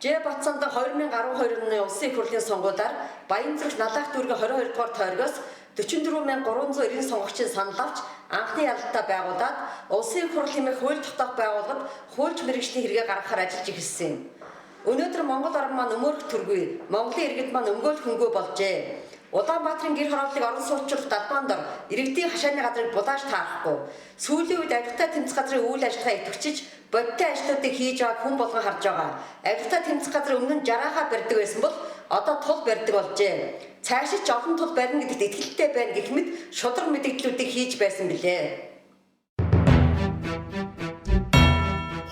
Ж Батсандан 2012 оны улсын их хурлын сонгуулиар Баянзүрх Налаах дүүргийн 22 дугаар тойргоос 44,390 сонгогчийн санал авч анхны ялалтаа байгуулад улсын их хурл хэмээх хууль тогтоох байгууллагад хуульч мэргэжлийн хэрэгээ гаргахаар ажиллаж эхэлсэн юм. Өнөөдөр Монгол орн маань өмөөрөх төргүй, Монголын иргэд маань өмгөөл хөнгөө болжээ. Улаанбаатарын гэр хорооллыг орон сууцчлах далбаан дор иргэдийн хашааны газрыг булааж таарахгүй. Сүүлийн үед авилгатай тэмцэх газрын үйл ажиллагаа идэвхжиж, бодиттой ажлуудыг хийж байгааг хүн болгон харж байгаа. Авилгатай тэмцэх газар өмнө нь 60-аа барьдаг байсан бол одоо тул барьдаг болжээ. Цаашид ч олон тул барина гэдэгт итгэлтэй байна гэх мэт шударга мэдээллүүдийг хийж байсан билээ.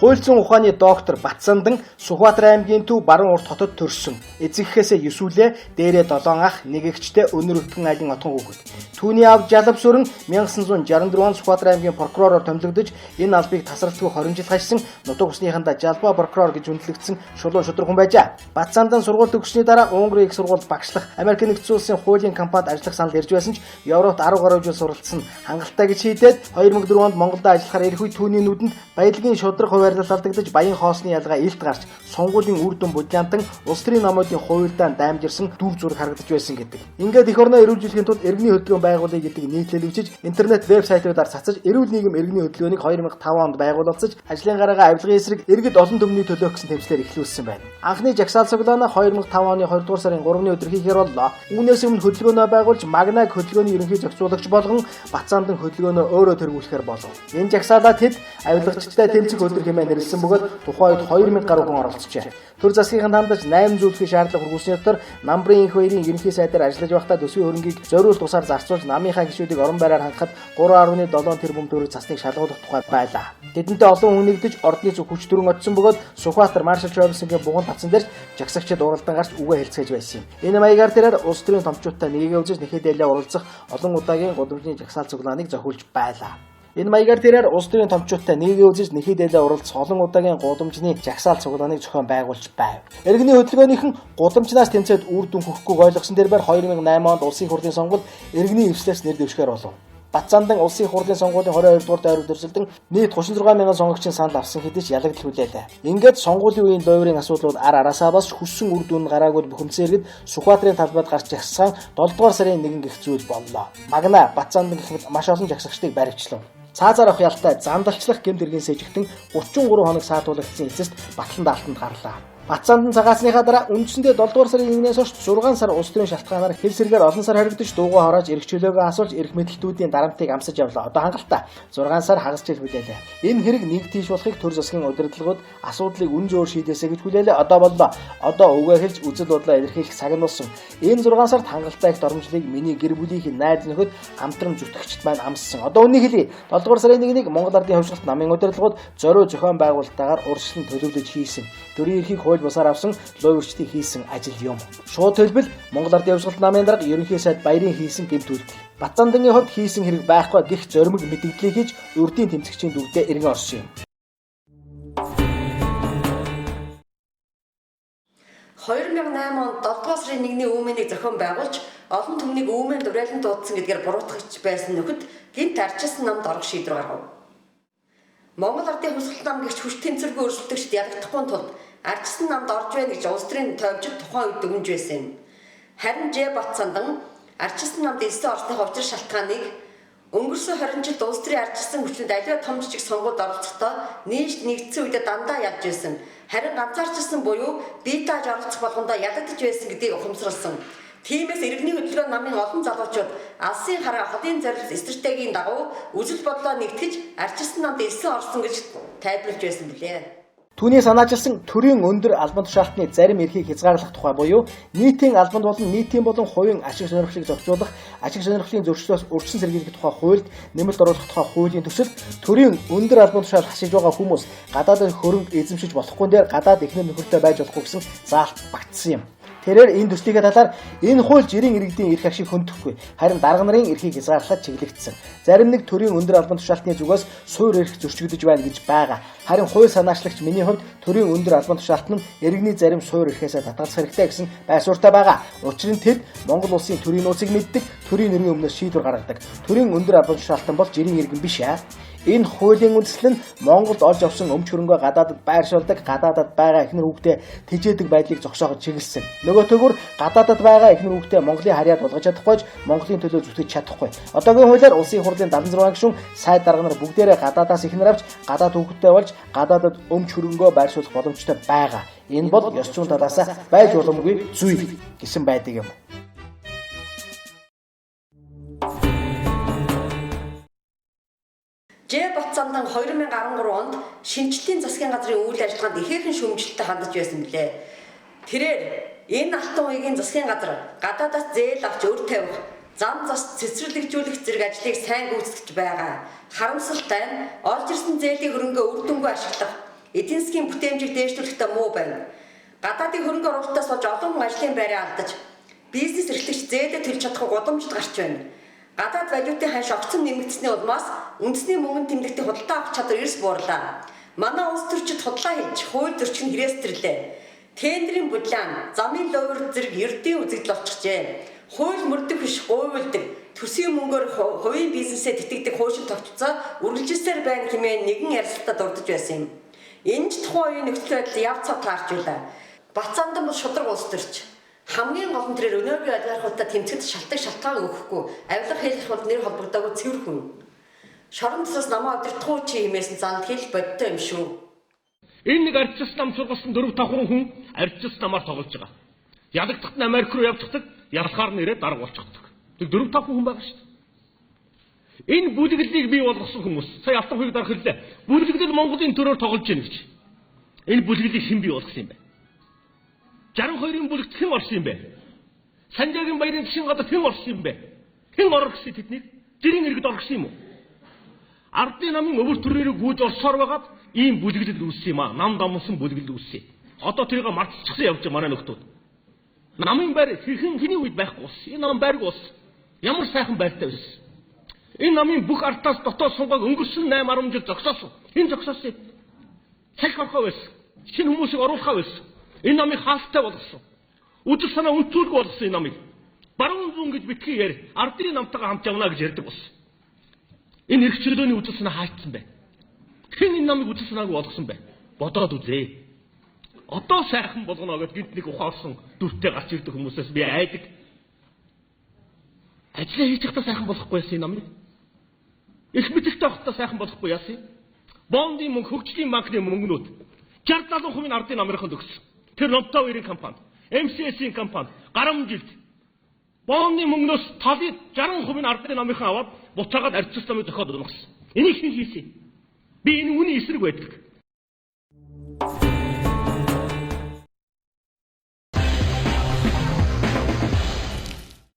Хууль зүйн ухааны доктор Батсандан Сүхбаатар аймгийн төв баруун урт хотод төрсөн. Эцэг эхээсээ 9 үлээ, дээрээ 7 ах, нэг эгчтэй Өнөр Өтгөн айлын отгон хүүхэд. Түүний аав Жалав Сүрэн 1964 онд Сүхбаатар аймгийн прокуророор томилогдож энэ албыг тасралтгүй 20 жил хашсан нутаг усныхандаа Жалбаа прокурор гэж үнэлэгдсэн шулуун шудраг хүн байжээ. Батсандан сургууль төгссөний дараа Унгарын их сургуульд багшлах, Америк нэгдсэн улсын хуулийн компанид ажиллах санал ирж байсан ч Европт 10 гаруй жил суралцсан хангалттай гэж шийдээд 2004 онд Монголд ажиллахаар ирэх үед түүний нүдэнд баялагын шудраг хуваарлал алдагдаж баян хоосны ялгаа илт гарч сонгуулийн үр дүн будянтан улс төрийн номуудын хуульдаан даймжирсан дүр зураг харагдаж байсан гэдэг. Ингээд эх орноо эрүүлжүүлэхийн тулд иргэний хөдөлгөөн байгуулъя гэдэг нийтлэл бичиж интернет вебсайтуудаар цацаж эрүүл нийгэм иргэний хөдөлгөөнийг 2005 онд байгуулалцаж ажлын гараагаа авилгын эсрэг иргэд олон түмний төлөөх гэсэн тэмцлээр эхлүүлсэн байна. Анхны жагсаал цуглаанаа 2005 оны 2 дугаар сарын 3-ны өдөр хийхээр боллоо. Үүнээс өмнө хөдөлгөөнөө байгуулж Магнаг хөдөлгөөний ерөнхий зохицуулагч болгон Батсандан хөдөлгөөнөө өөрөө тэргүүлэхээр болов. Энэ жагсаалаа тэд авилгачтай тэмцэх өдөр хэмээн нэрлэсэн бөгөөд тухайн үед 2000 гаруй хүн оролцжээ. Төр засгийнхан хандаж 8 зүйлхийн шаардлага хүргүүлсний дотор Намбрын инх баярын ерөнхий сайдаар ажиллаж байхдаа төсвийн хөрөнгийг зориулт тусаар зарцуулж намынхаа гишүүдийг орон байраар хангахад 3.7 тэрбум төгрөг цасныг шалгуулах тухай байлаа. Тэдэнтэй олон хүн нэгдэж ордны зүг хүч дүрэн очсон бөгөөд Сүхбаатар Маршал Чойболсонгийн буган татсан дээр жагсагчид уралдан гарч үгээ хэлцээж байсан юм. Энэ маягаар тэрээр улс төрийн томчуудтай нэгээ үзэж нэхээ дээлээ уралцах олон удаагийн гудамжны жагсаал цуглааныг зохиулж байлаа. Энэ маягаар тэрээр улс төрийн томчуудтай нэгээ үзэж нэхий дээлээ уралцах олон удаагийн гудамжны жагсаал цуглааныг зохион байгуулж байв. Иргэний хөдөлгөөнийхэн гудамжнаас тэмцээд үр дүн хүрэхгүйг ойлгосон дээрбээр 2008 онд улсын хурлын сонгуульд иргэний эвслээс нэр дэвшгээр болов. Батсандан улсын хурлын сонгуулийн 22 дугаар дайруу төрсөлдөн нийт 36 мянган сонгогчийн санал авсан хэдий ч ялагдал хүлээлээ. Ингээд сонгуулийн үеийн луйврын асуудлууд ар араасаа бас хүссэн үр дүн гараагүй бухимдсан иргэд Сүхбаатарын талбайд гарч жагссан 7 дугаар сарын 1 гэх зүйл боллоо. Магна Батсандан гэх мэт маш олон жагсагчдыг баривчлав. Цаазаар авах ялтай зандалчлах гэмт хэргийн сэжигтэн 33 хоног саатуулагдсан эцэст батлан даалтанд гарлаа. Батсандан цагаасныхаа дараа үндсэндээ 7 дугаар сарын 1-ээс хойш 6 сар улс төрийн шалтгаанаар хил сэргээр олон сар хоригдож дуугаа хороож эрх чөлөөгөө асуулж эрх мэдэлтүүдийн дарамтыг амсаж явлаа. Одоо хангалттай 6 сар хагас жил хүлээлээ. Энэ хэрэг нэг тийш болохыг төр засгийн удирдлагууд асуудлыг үн зөөр шийдээсэй гэж хүлээлээ. Одоо боллоо. Одоо үгээ хэлж үзэл бодлоо илэрхийлэх цаг нь болсон. Энэ 6 сард хангалттай их дормжлыг миний гэр бүлийнх найз нөхөд хамтран зүтгэгчд маань амссан. Одоо үнийг хэлье. 7 дугаар сарын 1-нийг Монгол Ардын хувьсгалт намын удирдлагууд зориу зохион байгуулалтаагаар урьдчилан төлөвлөж хийсэн. Төрийн эрхийг хууль бусаар авсан луйварчдын хийсэн ажил юм. Шууд хэлбэл Монгол Ардын хувьсгалт намын дарга ерөнхий сайд Баярын хийсэн гэмт үйлдэл. Батсандангийн хувьд хийсэн хэрэг байхгүй гэх зоримог мэдэгдлийг хийж урдын тэмцэгчийн дүрдээ эргэн орсон юм. 2008 онд 7 дугаар сарын 1-ний ҮМЭН-ийг зохион байгуулж олон түмнийг ҮМЭН дуурайлан дуудсан гэдгээр буруутгаж байсан нөхөд гэнэт арчилсан намд орох шийдвэр гаргав. Монгол Ардын хувьсгалт нам гэгч хүч тэнцвэргүй өрсөлдөгчд ялагдахгүй тулд арчилсан намд орж байна гэж улс төрийн тоймчид тухайн үед дүгнэж байсан юм. Харин Ж Батсандан арчилсан намд элсэн орсныхаа учир шалтгааныг өнгөрсөн 20 жилд улс төрийн арчилсан хүчнүүд аливаа том жижиг сонгуульд оролцохдоо нийт нэгдсэн үедээ дандаа ялж байсан. Харин ганцаарчилсан буюу бие дааж оролцох болгондоо ялагдаж байсан гэдгийг ухамсарласан. Тиймээс иргэний хөдөлгөөн намын олон залуучууд алсын хараа холын зорилт стратегийн дагуу үзэл бодлоо нэгтгэж арчилсан намд элсэн орсон гэж тайлбарлаж байсан билээ. Түүний санаачилсан төрийн өндөр албан тушаалтны зарим эрхийг хязгаарлах тухай буюу нийтийн албанд болон нийтийн болон хувийн ашиг сонирхлыг зохицуулах, ашиг сонирхлын зөрчлөөс урьдчилан сэргийлэх тухай хуульд нэмэлт оруулах тухай хуулийн төсөл төрийн өндөр албан тушаал хашиж байгаа хүмүүс гадаадд хөрөнгө эзэмшиж болохгүй дээр гадаад эхнэр нөхөртэй байж болохгүй гэсэн заалт багтсан юм. Тэрээр энэ төслийнхээ талаар энэ хууль жирийн иргэдийн эрх ашиг хөндөхгүй, харин дарга нарын эрхийг хязгаарлахад чиглэгдсэн. Зарим нэг төрийн өндөр албан тушаалтны зүгээс суур эрх зөрчигдөж байна гэж байгаа. Харин хууль санаачлагч миний хувьд төрийн өндөр албан тушаалт нь иргэний зарим суур эрхээсээ татгалзах хэрэгтэй гэсэн байр суурьтай байгаа. Учир нь тэд Монгол улсын төрийн нууцыг мэддэг, төрийн нэрийн өмнөөс шийдвэр гаргадаг. Төрийн өндөр албан тушаалтан бол жирийн иргэн биш аа. Энэ хуулийн үндэслэл нь Монголд олж авсан өмч хөрөнгөө гадаадад байршуулдаг, гадаадад байгаа эхнэр хүүхдээ тэжээдэг байдлыг зогсооход чиглэсэн. Нөгөөтэйгүр гадаадад байгаа эхнэр хүүхдээ Монголын харьяад болгож чадахгүй ч Монголын төлөө зүтгэж чадахгүй. Одоогийн хуулиар Улсын их хурлын 76 гишүүн, сайд дарга нар бүгдээрээ гадаадаас эхнэр авч, гадаад хүүхэдтэй болж, гадаадад өмч хөрөнгөө байршуулах боломжтой байгаа. Энэ бол ёс зүйн талаас байж боломгүй зүйл гэсэн байдаг юм. Ж Батсандан 2013 онд шинжилтийн засгийн газрын үйл ажиллагаанд ихээхэн шүүмжлэлтэй хандаж байсан билээ. Тэрээр энэ алтан уягийн засгийн газар гадаадаас зээл авч өр тавих, зам зас цэцэрлэгжүүлэх зэрэг ажлыг сайн гүйцэтгэж байгаа. Харамсалтай нь олж ирсэн зээлийн хөрөнгөө үр дүнгүй ашиглах, эдийн засгийн бүтээмжийг дээшлүүлэхдээ муу байна. Гадаадын хөрөнгө оруулалтаас болж олон хүн ажлын байраа алдаж, бизнес эрхлэгч зээлээ төлж чадахгүй гудамжид гарч байна. Гадаад валютын ханш огцом нэмэгдсэний улмаас үндэсний мөнгөн тэмдэгтийн худалдаа авах чадвар эрс буурлаа. Манай улс төрчид худлаа хэлж, хууль зөрчин хэрэгстэрлээ. Тендрийн булаан, замын лувир зэрэг ердийн үзэгдэл болчихжээ. Хууль мөрдөх биш, гуйвалдаг, төсвийн мөнгөөр хувийн бизнесээ тэтгэдэг хуушин тогтолцоо үргэлжилсээр байна хэмээн нэгэн ярилцлагатад дурдж байсан юм. Энэ ч тухайн үеийн нөхцөл байдал яв цав таарч байлаа. Батсандан бол шударга улс төрч. Хамгийн гол нь тэрээр өнөөгийн олигархуудтай тэмцэхэд шалтгаан шалтгаан өгөхгүй, авилга хийх бол нэр холбогдоогүй цэвэр хүн. Шорон тусаас намаа удирдах уу чи хэмээсэн занд хэл бодтой юм шүү. Энэ нэг арчис нам сургасан 4 5 хүн арчис намаар тоглож байгаа. Ялагдахад нь Америк руу явчихдаг, ялахаар нь ирээд дарга болчихдог. Тэг 4 5 хүн байгаа шүү дээ. Энэ бүлэглэлийг бий болгосон хүмүүс сая алтан хуйг дарах хэллээ. Бүлэглэл Монголын төрөөр тоглож байна гэж. Энэ бүлэглэлийг хэн бий болгосон юм бэ? 62-ын бүлэгт хэн орсон юм бэ? Санжаагийн баярын засгийн газар хэн орсон юм бэ? Хэн орох гэсэн тэднийг? Жирийн иргэд орох гэсэн юм уу? Ардын намын өвөр төрөөрөө гүйж орсоор байгаад ийм бүлэглэл үүссэн юм аа. Нам дамсан бүлэглэл үүссэн. Одоо тэрийг мартчихсан явж байгаа манай нөхдүүд. Намын байр хэрхэн хэний үед байхгүй болсон. Энэ нам байргүй болсон. Ямар сайхан байртай байсан. Энэ намын бүх артаас дотоод сунгааг өнгөрсөн 8 10 жил зогсоосон. Хэн зогсоосон юм? Салхи орхоо байсан. Шинэ хүмүүсийг оруулахаа байсан. Энэ намыг хаалттай болгосон. Үзэл санаа үнцүүлгүй болгосон энэ намыг. Баруун зүүн гэж битгий яри. Ардын намтайгаа хамт явна гэж ярьдаг болсон. Энэ эрх чөлөөний үзэл санаа хаагдсан бэ? Хэн энэ намыг үзэл санаагүй болгосон бэ? Бодоод үзье. Одоо сайхан болгоно гэдээ гинт нэг ухаан орсон дүртэй гарч ирдэг хүмүүсээс би айдаг. Ажлаа хийж байхдаа сайхан болохгүй яасан энэ намыг. Их мэдээлэлтэй байхдаа сайхан болохгүй яасан. Бондын мөнгө, хөгжлийн банкны мөнгнүүд 60 70% нь ардын намынханд өгсөн. Тэр Номтой хоёрын компани, MCS-ийн компани гарам жилд Боомны мөнгнөөс талын 60% нь ардын намынхан аваад буцаагаад арчис намыг зохиод унгасан. Энийг хэн хийсэн? Би энэ үүний эсрэг байдаг.